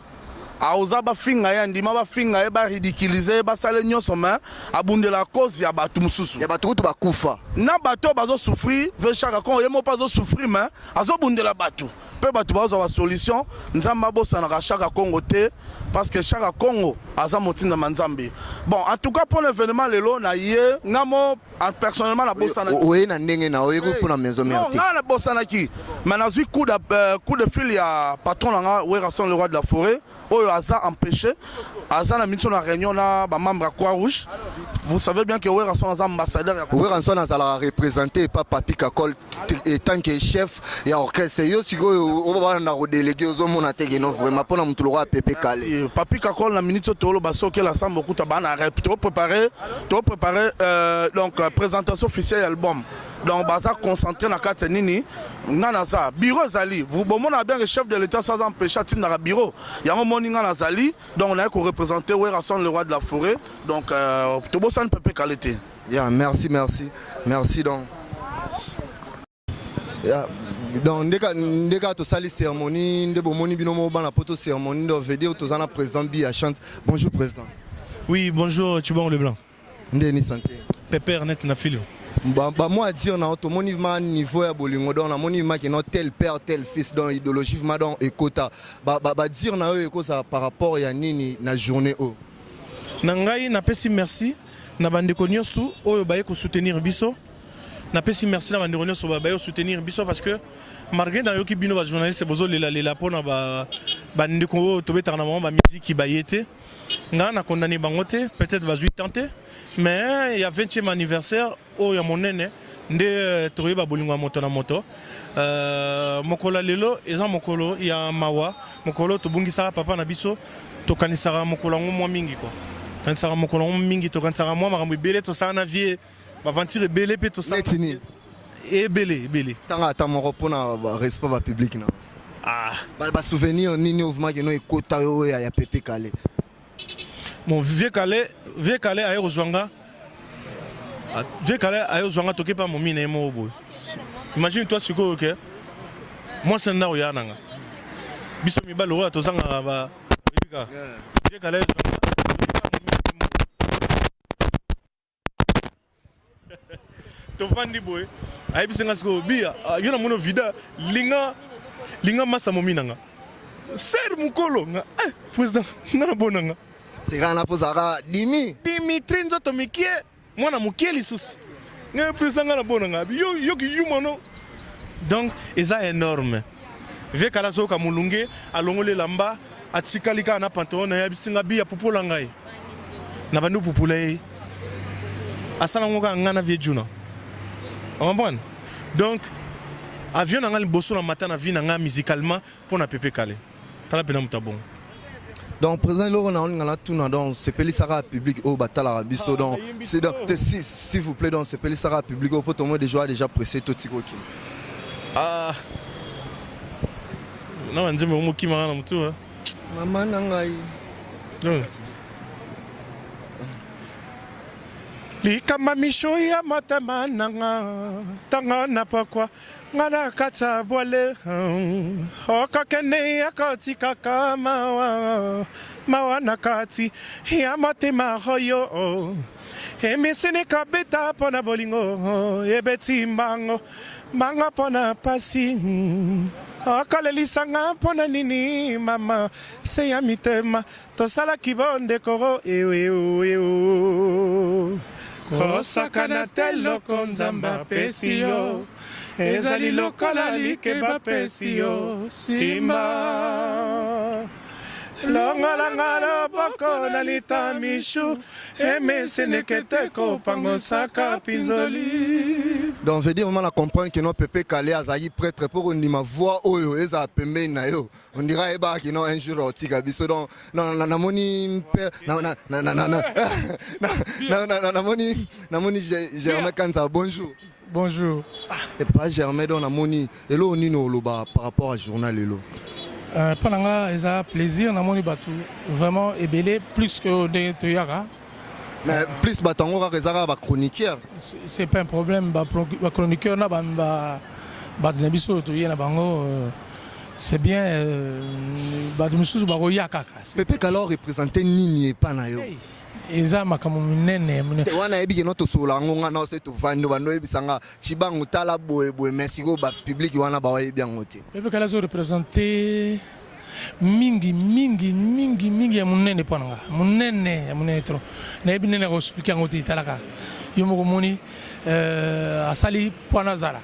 aoza bafinga ye andima bafinga ye baridiculize ye basala nyonso mais abundela cause ya bato mosusu ya bato kutu bakufa na bato oyo bazosouffrir. Veshaka Congo ye moko mpe azosouffrir mais azobundela bato mpe bato bazwa basolution. Nzambe abosanaka Shaka Congo te parce que Shaka Congo aza motindama Nzambe. Bon, en tout cas pour l'événement lelo na ye nga mo personnellement nabosanaki. Oye na ndenge na oye mpona maison mère te? Nga nabosanaki mais nazwi coup de, euh, coup de fil ya patron na nga Werrason le roi de la forêt oyo aza empêché, aza na mission na réunion na bamembre ya Croix Rouge. Vous savez bien que Werrason aza ambassadeur ya Werrason azalaka représenté pa Papi Kakol tant que chef ya orchestre. Yo sikoyo obana na kodélégué, ozomona te keno vraiment mpona motu lokola Pepe Kale? Papi Kakol na minute oyo toloba soki okela okuta bana rep topréparé topréparé euh, donc présentation officielle ya album, donc baza concentré na kati ya nini. Nga naza bureau ezali bomona bien que chef de l'état so aza empêché atindaka bureau yango. Moni nga nazali donc naye koreprésenter Werrason le roi de la forêt, donc euh, tobosani Pepe Kale te. Yeah, merci, merci, merci. Donc yeah. Donc ndeka ndeka tosali cérémonie nde bomoni bino mo bana poto cérémonie, donc veut dire toza na président Biya Chante. Bonjour président. Oui, bonjour Thibon Leblanc. Ndeni santé? Pépère net na filio. Ba mot à dire na tomoni vraiment niveau ya bolingo, donc namoni vraiment que tel père tel fils, donc idéologie vraiment donc ekota ba ba, ba dire na oyo ekoza par rapport ya nini na journée oyo? Na ngai napesi merci na bandeko nyonso oyo baye kosoutenir biso. Napesi merci na bandeko nyonso baye kosoutenir biso parce que malgré nayoki bino bajournaliste bozolelalela mpona bandeko oyo tobetaka na bango bamiziki baye te, ngai na condamné bango te. Peut-être bazwi temps te, mais ya 20e anniversaire oyo ya monene nde tokoyeba bolingo ya moto na moto. Mokolo ya lelo eza mokolo ya mawa, mokolo tobungisaka papa na biso. Tokanisaka mokolo yango mwa mingi kua, tokanisaka mokolo yango mingi, tokanisaka mwa makambo ebele tosala na vie, baventure ebele mpe tosala. Neti nini? Ebele ebele. Ntanga ata moko mpona respect bapublic na. Ah. Basouvenir nini ovuma keno ekota oyo ya Pepe Kale? Bon, vieux Kale, vieux Kale aye kozwa nga, vieux Kale aye kozwa nga, toke pa momi na ye moko boye. Imagine toi sikoyo ke mwasi na ndako ya nanga biso mibali oyo tozangaka ba oyebika vieux Kale aye kozwa nga, toke pa momi na ye moko. Tovandi boye, ayebisi nga sikoyo: "Biya, yo namoni vida linga linga masa momi na nga ser mokolo nga." Eh, président, nga na bona nga. Sekana na pozalaka dimi. Dimitri nzoto mikie, mwana mokie lisusu. Ngai président, nga na bona nga yo yoki yuma no. Donc eza énorme. Vieux Kala azoyoka molunge, alongoli elamba, atikali kaka na pantalon na ye. Ayebisi nga: "Biya, pupola ngai." Na bandi opupula ye, asala ngo kaka nga na vieux Juna, comprendre. Donc Avion na nga liboso na mata na vie na nga musicalement mpo na Pepe Kale. Tala pena moto ya bongo. Donc président eloko na olinga natuna donc sepelisaka public oyo batalaka biso donc c'est donc s'il vous plaît donc sepelisaka public oyo mpo tomoi déjà déjà pressé totika okende. Ah na banzembo yango mokimaka na motu. Mama na ngai. Likamba misho ya motema na nga ntongo na pokwa nga na kati ya bwale okokende yakotikaka mawa mawa na kati ya motema oyo emisini kobeta mpo na bolingo ebeti mbango mbango mpo na pasi okolelisa nga mpo na nini mama se ya mitema Tosalaki bondeko eweweo. Kosakana te loko Nzambe apesi yo ezali lokola like bapesi yo simba longola nga loboko na litamishu emeseneke te kopangosaka pinzoli. Donc veut dire vraiment na comprendre que non Pepe Kale azalaki prêtre pour kondima voix oyo ezala pembeni na yo. On dirait ayebaka que non un jour akotika biso donc namoni namoni namoni Germain Kanza bonjour. Bonjour. Et pas Germain donc namoni eloko nini oloba par rapport à journal lelo. Mpo na nga eza plaisir namoni bato vraiment ebele plus que ndenge toyaka. Mais plus bato yango kaka eza kaka bachroniqueur. C'est pas un problème, bachroniqueur na bato na biso oyo toye na bango c'est bien, bato mosusu bakoya kaka. Pepe Kala représente nini epa na yo? Eza makambo minene minene. Wana yebi ke no tosolola yango nga na se tovandi bando oyebisa nga Tshibangu tala boye boye mais sikoyo ba public wana baoyebi yango te. Pepe Kala azo représente mingi mingi mingi mingi ya monene mpo na nga, monene ya monene trop, nayebi ndenge nako expliquer yango te. Talaka yo moko omoni asali mpo nazala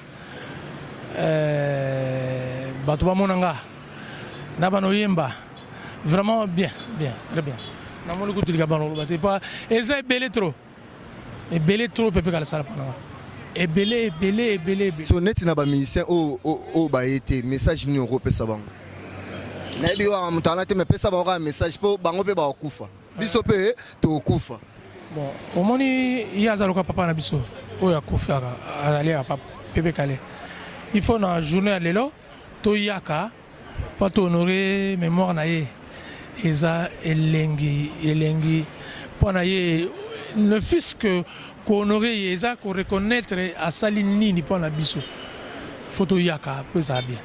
bato bamona nga na bana oyemba vraiment bien bien très bien. Namoni kutu likambo na koloba te po eza ebele trop, ebele trop. Pepe Kala asala mpo na nga ebele ebele ebele ebele. So neti na ba musicien oyo baye te, message nini okopesa bango? Nayebi oyo moto wana te, mais pesa bango kaka message mpo bango mpe bakokufa, biso mpe tokokufa. Bon, omoni ye aza lokola papa na biso oyo akufaka, azali ya papa Pepe Kale. Il faut na journée ya lelo toyaka mpo tohonore mémoire na ye. Eza elengi elengi mpo na ye, ne fût-ce que kohonore ye eza koreconnaître asali nini mpo na biso. Faut toyaka mpo ezala bien.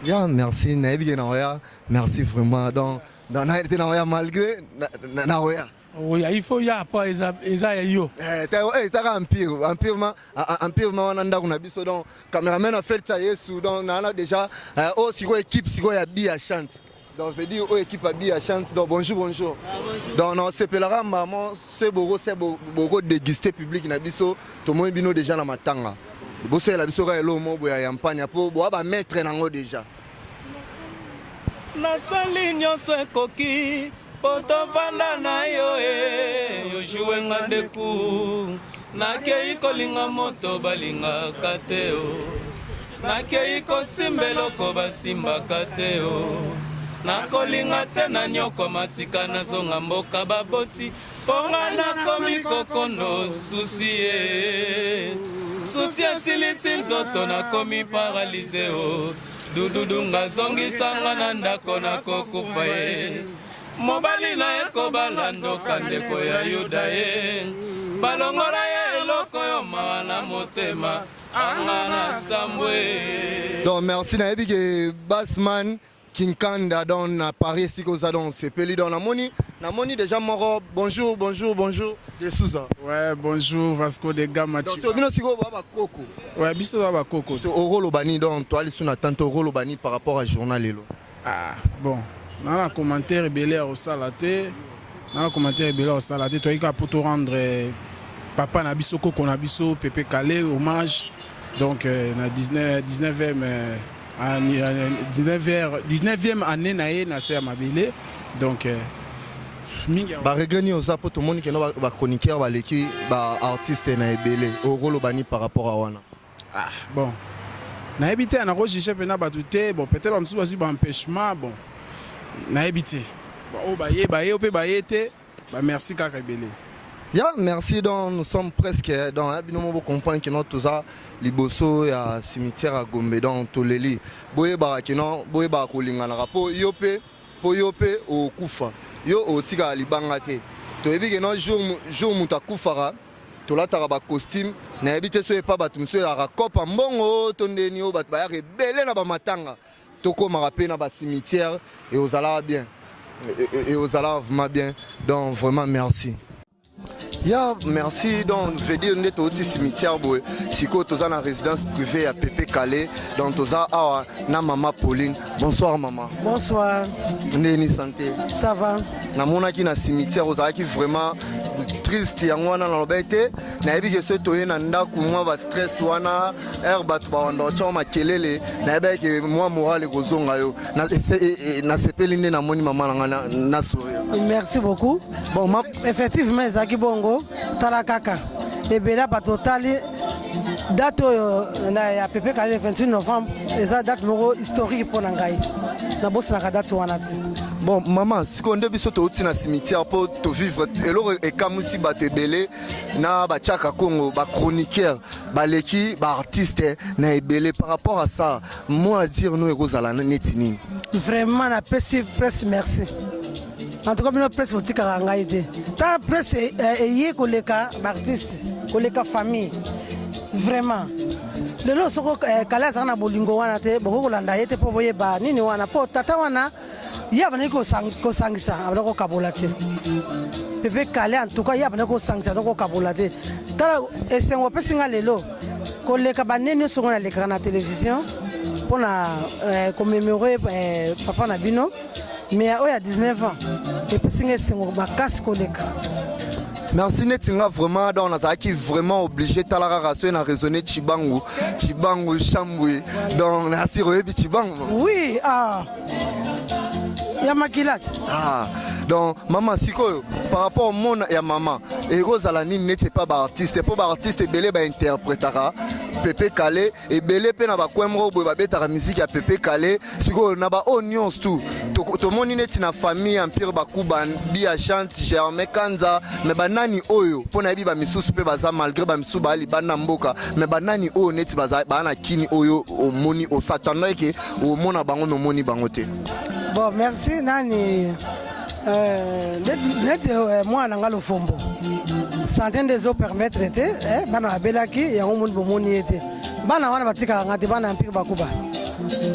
Ya merci, nayebi ke nakoya, merci vraiment. Donc nayebi te nakoya malgré nakoya. Oya, il faut ya po eza eza ya yo. Eh, taka empire, empire ma empire ma wana ndako na biso donc cameraman a fait ça Yesu donc na na déjà oh siko équipe siko ya Bia chante. Donc veut dire oh équipe ya Bia chante donc bonjour bonjour. Ah, bonjour. Donc on sepelaka maman c'est boko c'est boko déguster public na biso tomoni bino déjà na matanga. Bosela biso ka elo mo boya ya mpanya po boa ba maître nango déjà. Nasali nyonso ekoki po tovanda na yo e ojoue nga ndeku nakei kolinga moto balingaka te o nakei kosimba eloko basimbaka te o nakolinga te na nyokwama tika nazonga mboka baboti mpo nga nakomi kokondo susi e susi esilisi nzoto nakomi paralize o Dududu nga zongisa nga na ndako nakokufa ye mobali na ye kobala nzoka ndeko ya yuda ye balongola ye eloko yo mawa na motema anga na sambwe. Donc merci nayebi ke Basman Kinkanda donc na Paris esika oza donc osepeli donc namoni namoni déjà moko bonjour bonjour bonjour de Souza. Ouais, bonjour Vasco de Gama. Donc so bino sikoyo ba bakoko. Ouais, biso ba bakoko. So okoloba nini donc toali sous na tante okoloba nini par rapport à journal lelo. Ah, bon. Na na commentaire ebele ya kosala te. Na na commentaire ebele ya kosala te. Toyaki kaka po to rendre papa na biso koko na biso Pepe Kale hommage. Donc na 19 19e 19e année na ye na se ya mabele donc mingi ba regret nini oza po tomoni keno ba chroniqueur baleki ba artiste na ebele okoloba nini par rapport à wana? Ah bon. Nayebi te, nako juger pena bato te. Bon, peut-être ba mosusu bazwi ba empêchement, bon nayebi te. Bon, oyo baye baye, oyo pe baye te, ba merci kaka ebele. Ya merci donc nous sommes presque donc hein, bino moko comprendre que non toza liboso ya cimetière ya Gombe donc toleli boyebaka que non boyebaka kolinganaka po yo pe po yo pe okufa yo otikala libanga te toyebi que non jour jour moto akufaka tolataka ba costume nayebi te soki epa bato mosusu ezalaka kopa mbongo to ndeni oyo bato bayaka ebele na bamatanga tokomaka mpe na ba cimetière et ozalaka bien et ozalaka vraiment bien donc vraiment merci ya merci donc veut dire nde touti cimetière boye sikoyo toza na résidence privée ya pepe kale donc toza awa na mama pauline bonsoir mama bonsoir ndeni santé ça va namonaki na cimetière ozalaki vraiment triste yango wana nalobaki te nayebi ke soki toye na ndako mwa ba stress wana heure bato bawanda otya makelele nayebaki ke mwa moral ekozonga yo nasepeli nde namoni mama na ngai na sourire merci beaucoup bon ma... effectivement ezalaki bongo tala kaka ebele ya bato otali date oyo ya pepe kale le 28 novembre eza date moko historique mpo na ngai nabosanaka date wana te bon mama sikoyo nde biso touti na cimetière mpo tovivre eloko ekamwisi bato ebele na batiaka congo bachroniqueur baleki baartiste na ebele par rapport à ça mot à dire no ekozala neti nini vraiment napesi presse merci en tout cas bino presse botikaka ngai te ta presse eh, eye koleka baartiste koleka famille vraiment lelo soko eh, kale azalaka na bolingo wana te bokoki kolanda ye te mpo boyeba nini wana mpo tata wana ye abandaki kosangisa abandaki kokabola te pepe kale en tout cas ye abandaki kosangisa abandaki kokabola te tala esengo apesi nga lelo koleka bane nyonso ngo nalekaka na télévision mpo na eh, komemore eh, papa na bino mais oyo ya 19 ans epesi nga esengo makasi koleka merci neti nga vraiment donc nazalaki vraiment obligé tala kaka soki na raisonne chibangu chibangu chambwe donc nasir oyebi chibangu oui ah. ya makila ah. donc mama sikoyo par rapport mona ya mama ekozala nini neti epa baartiste mpo baartiste ebele bainterpretaka pepe kale ebele mpe na bacoin moko boye babetaka miziki ya pepe kale sikoyo na baoyo nyonso tu tomoni neti na famille empire bakuba bia chante germain kanza me banani oyo mpo nayebi bamisusu mpe baza malgré bamisusu baa libanda mboka me banani oyo neti baa na kini oyo omoni osatanda eke omona bango me omoni bango te bon merci nani Euh, neti euh, mwana na nga lofombo sante nde ezopermettre te eh, bana babelaki yango moni bomoni ye te bana wana batikaka nga te bana ya mpiki bakuba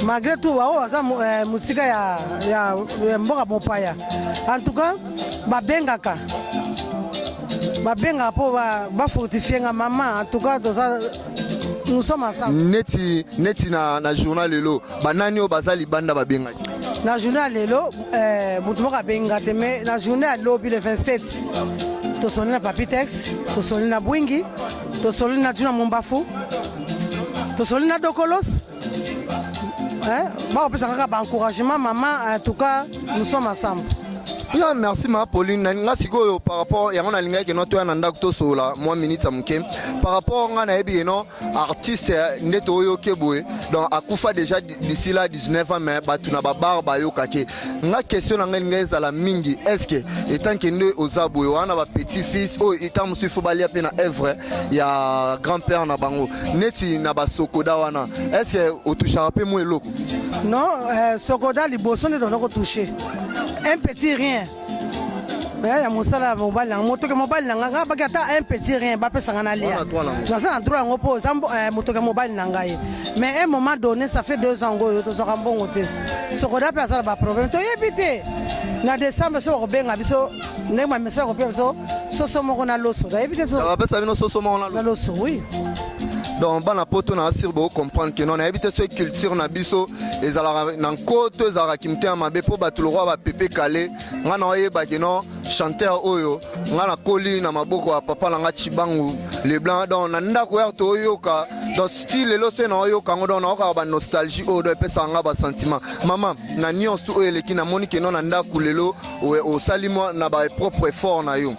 malgré tout baoyo baza euh, mosika ya, ya, ya mboka mopaya en tout cas babengaka babengaka mpo bafortifie nga mama en tout cas toza nous sommes ensemble neti neti na, na journal lelo banani oyo baza libanda babengaki na journée ya lelo eh, moto moko abengi nga te mais na journée ya lobi le 27 tosoli na papi tex tosoli na bwingi tosoli na juna mombafu tosoli na dokolos eh, bakopesa kaka baencouragement mama en tout cas nous sommes ensemble ya merci ma pauline nga sikoyo par rapport yango nalingaki keno toya na ndako tosolola mwa minute ya moke par rapport nga nayebi keno artiste nde toyoke boye donc akufa déjà d'ici là 19 ans mais bato na babar bayokake nga question na ngai elingai ezala mingi est ce que etant ke nde oza boye wana ba petit fils oyo etant mosusu ifo balia mpe na œuvre ya grand père na bango neti na basokoda wana est ce que otushaka mpe mwa eloko non euh, sokoda liboso nde tozala kotouche un petit rien ya mosala ya mobali nanga motoke mobali na ngai ngai baki ata un petit rien bapesa ngai nalia naza na droit yango mpo eza eh, motoke mobali na ngai mais un moment donné ça fait deux ans ngoyo tozwaka mbongo te sokoda mpe aza na baproblème toyebi te na décembre so bakobenga biso ndenge bamesala kopesa biso soso moko na loso nayebi te bapesa bino soso moko na loso oui donc bana poto na asir bocomprendre ke non nayebi te soki culture na biso ezalaka na nko to ezalaka kimotema mabe mpo bato lokwa bapepe kale ngai na oyeba ke non chanteur oyo ngai nakoli na maboko ya papa na ngai chibangu leblanc donc na ndako ya toyoka donc ti lelo soki naoyoka yango donc naokaka banostalgie oyo donc epesaka ngai basentiment mama na nyonso oyo eleki namoni ke non na ndako lelo osali mwa na bapropre effort na yo.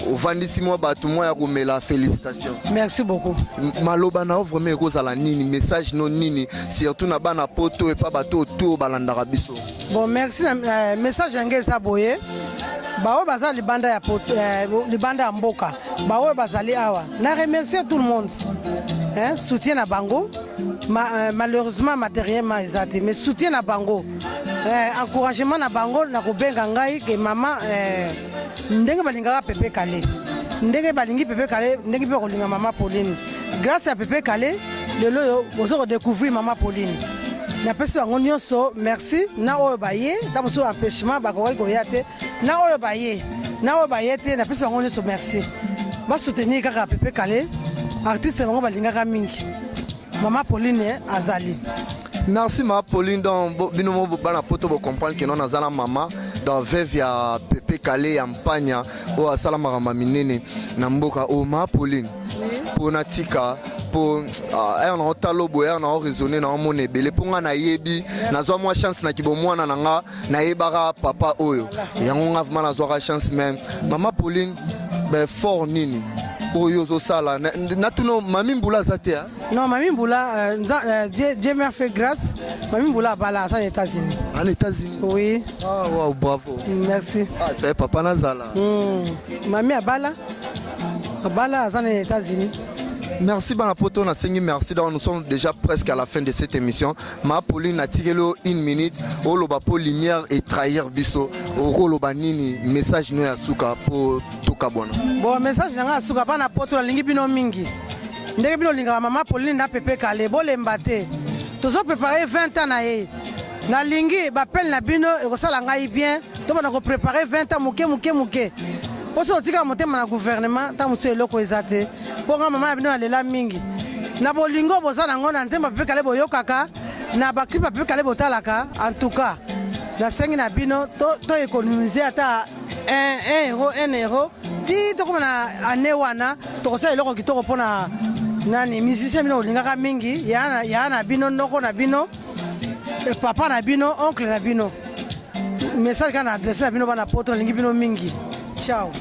Ovandisi mwa bato mwa ya komela, félicitation. Merci beaucoup. Maloba na yo vraiment ekozala nini, message no nini, surtout na bana poto epa bato oyo balandaka biso? Bon, merci. Na message yango eza boye: baoyo baza libanda ya poto, libanda ya mboka, baoyo bazali awa, na remercier tout le monde, hein, soutien na bango. Malheureusement matériellement eza te, mais soutien na bango, encouragement na bango na kobenga ngai ke mama, ndenge balingaka Pepe Kale, ndenge balingi Pepe Kale, ndenge mpe kolinga mama Pauline. Grâce ya Pepe Kale, lelo oyo boza kodécouvrir mama Pauline. Napesi bango nyonso merci. Na oyo baye, ntango mosusu empêchement, bakokaki koya te, na oyo baye, na oyo baye te, napesi bango nyonso merci. Basoutenir kaka Pepe Kale, artiste bango balingaka mingi. Mama Pauline azali. Merci, ma Pauline. Donc bino mo bana poto bocomprendre ke non, naza na mama dans veuve ya Pepe Kale ya Mpanya oyo asala makambo minene na mboka oyo. Ma Pauline, mpo natika, mpo ere na otala boye, ere na oraisonne, na omona ebele, mpo nga nayebi, nazwa mwa chance na kibomwana na nga, nayebaka papa oyo. Yango nga vraiment nazwaka chance. Mais mama Pauline, baeffort nini oyo ozosala? Natuna, mami Mbula aza te? Non, mami Mbula, Dieu m'a fait grâce, mami Mbula abala, aza na États-Unis. En États-Unis? Oui. Ah, wow, bravo. Merci. Ah, fait papa nazala. Mami abala, abala, aza na États-Unis. Merci bana poto, nasengi merci. Donc nous sommes déjà presque à la fin de cette émission. Ma Pauline, natikeli yo une minute, oloba mpo lumière etrahir biso. Okoloba nini, message no ya suka mpo tokabwana? Bon, message na ngai ya suka, bana poto, nalingi bino mingi ndenge bino olingaka mama Pauline na Pepe Kale. Bolemba te, tozoprépare 20 ans na ye. Nalingi bapele na bino, ekosala ngai bien. Tobanda koprépare 20 ans moke moke moke, mpo soki otikaka motema na gouvernement, ntango mosusu eloko eza te. Mpo nga mama na bino nalela mingi na bolingo boza nango na nzembo Pepe Kale boyokaka, na baclip ya Pepe Kale botalaka. En tout cas, nasengi na bino to économiser ata 1 euro, 1 euro, ti tokóma na année wana, tokosala eloko kitoko mpona nani, musicien bino olingaka mingi, ya na bino, noko na bino, papa na bino, oncle na bino. Message kaka na adresse na bino, bana poto, nalingi bino mingi. Ciao.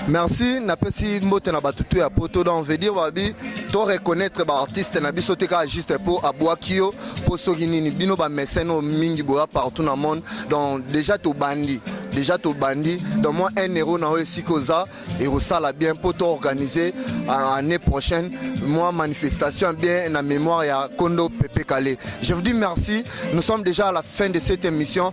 Merci. Napesi mbote na bato tu ya poto. Donc veut dire babi to reconnaître baartiste na biso te kaka juste mpo abwaki yo, mpo soki nini. Bino bamécène oyo mingi boya partout na monde. Donc déjà tobandi, déjà tobandi. Donc moi, 1 euro na oyo esika oza ekosala bien mpo toorganiser année prochaine moi manifestation bien na mémoire ya Kondo Pepe Kale. Je vous dis merci, nous sommes déjà à la fin de cette émission.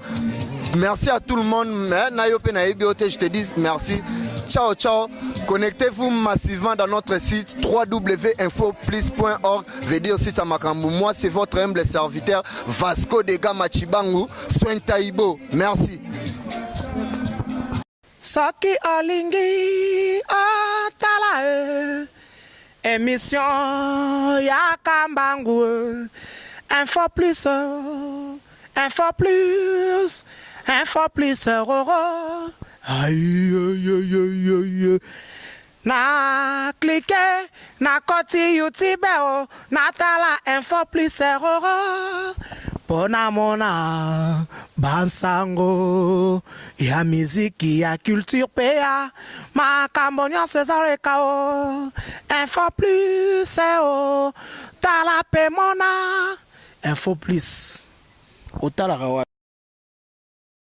Merci à tout le monde. Na yo mpe nayebi yo te, je te dis merci. Ciao ciao. Connectez-vous massivement dans notre site www.infoplus.org, veut dire site à Makambu. Moi, c'est votre humble serviteur Vasco de Gama Chibangu Soin Taibo. Merci. Soki olingi otala e émission ya Kambangu, Info Plus, Info Plus, Info Plus roro. Aïe, na clique, na koti YouTube o, natala Info Plus roro, mpo namona bansango ya miziki, ya culture mpe ya makambo nyonso ezaleka o Info Plus o. Tala mpe mona Info Plus. Otalaka wapi?